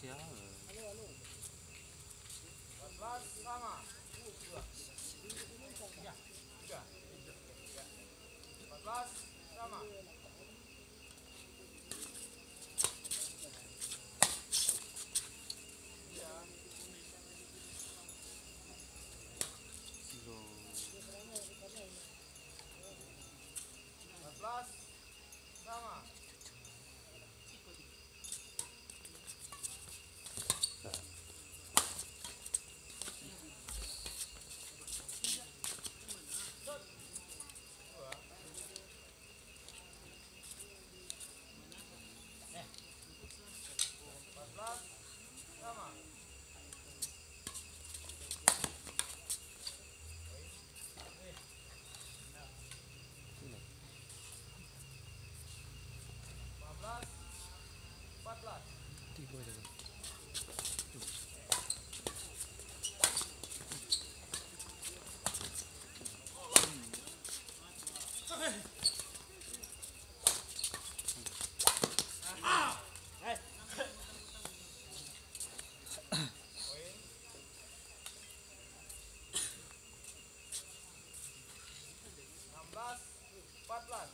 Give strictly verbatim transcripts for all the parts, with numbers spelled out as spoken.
Empat belas sama. Tiga. Tiga. Empat belas sama. Tiga. Empat belas sama. Enam belas, empat belas.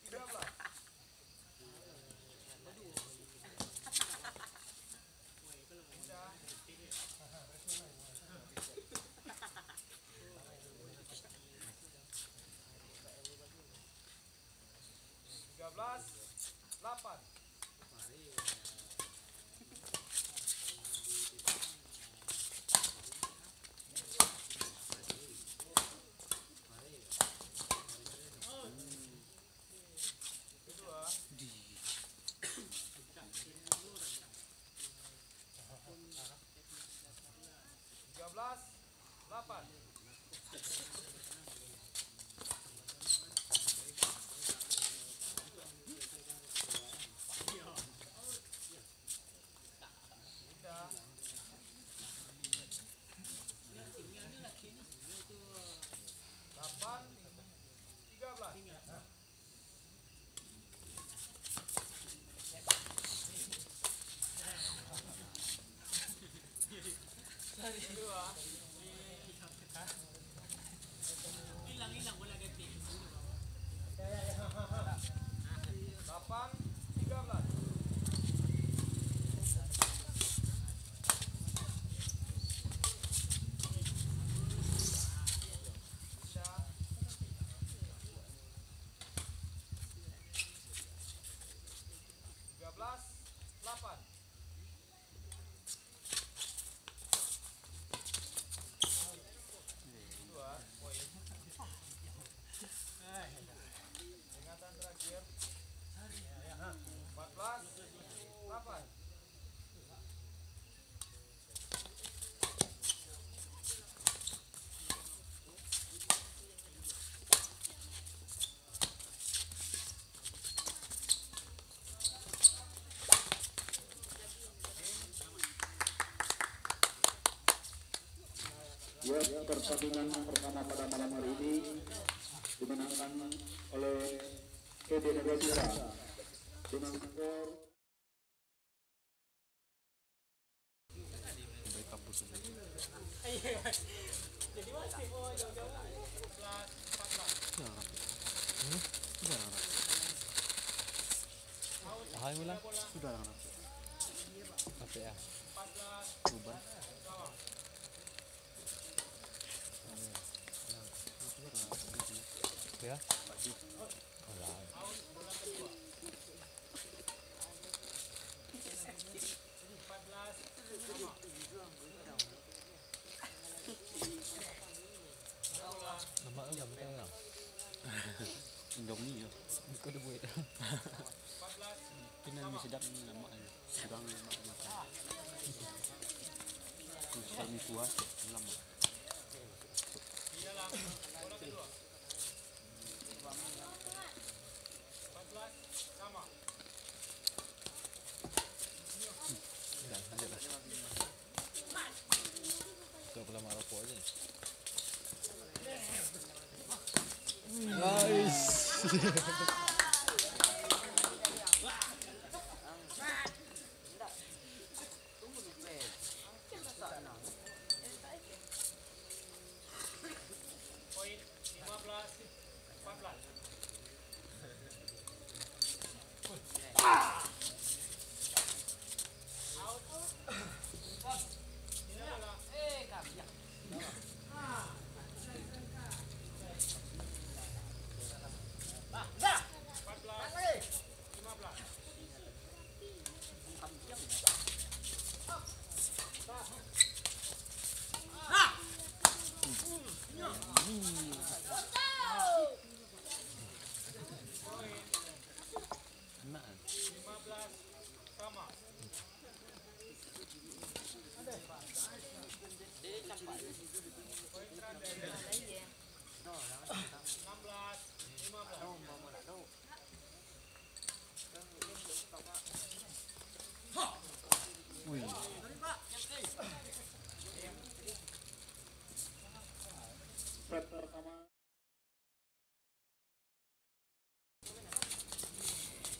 Tiga belas. Tiga belas, delapan. Kedua. Tiga belas, delapan. Delapan, tiga belas. Delapan, tiga belas. Tiga belas, delapan. Dua poin. Peringatan terakhir. Empat belas, delapan. Ya, pertandingan pertama pada malam hari ini dimenangkan oleh K D Negara Sira dengan skor Ahai ulang. Sudah lah, kenapa? Apa ya? Ubah. Ya. Alah. Lamak tu lah makan lah. Indomie je. Bukan dia buat. Kena mi sedap ni, lamak ni. Kurang lamak ni. Kurang mi kuah, lamak. Dah, lanjut lah. Sama rokok aja. Nice.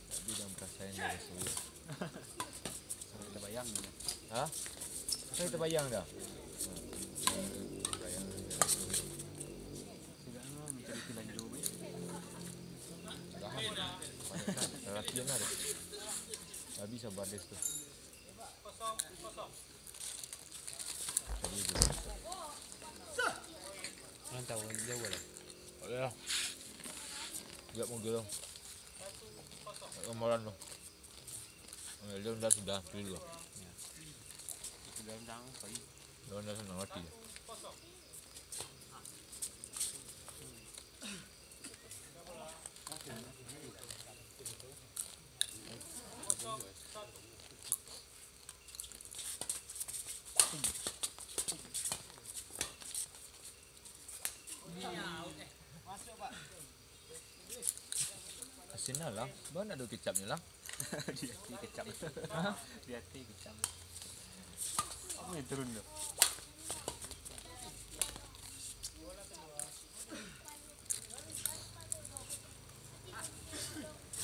Tapi dah perasaan dia rasa. Sampai terbayang dia. Hah? Sampai terbayang dah. Terbayang dia rasa. Sudah lama mencari kilanjo, Bang. Sudah lama. Latihan lah dia. Habis sabar dia tu. Mantap, jauh lah. Ya. Dia mau gelo. Amalan tu. Dia udah sudah, sudah. Ya. Sudah undang, pai. Dia udah senang hati. Asin lah, lah. Banyak tu kecapnya, lah. Di hati kecap. Hah? Di hati kecap. Apa yang turun tu?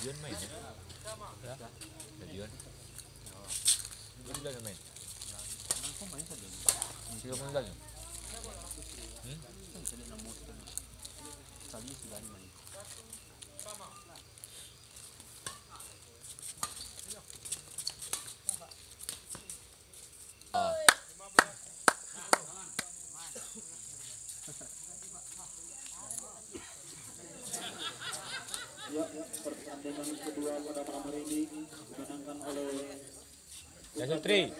Dion main, ya? Ya? Ada Dion. Dion sudah main. Langsung main saja. Tiga puluh sembilan, ya? Hmm? Kan bisa lihat nama sekali. Sekali sudah main. Ya, pertandingan kedua pada malam hari ini dimenangkan oleh Yasutri.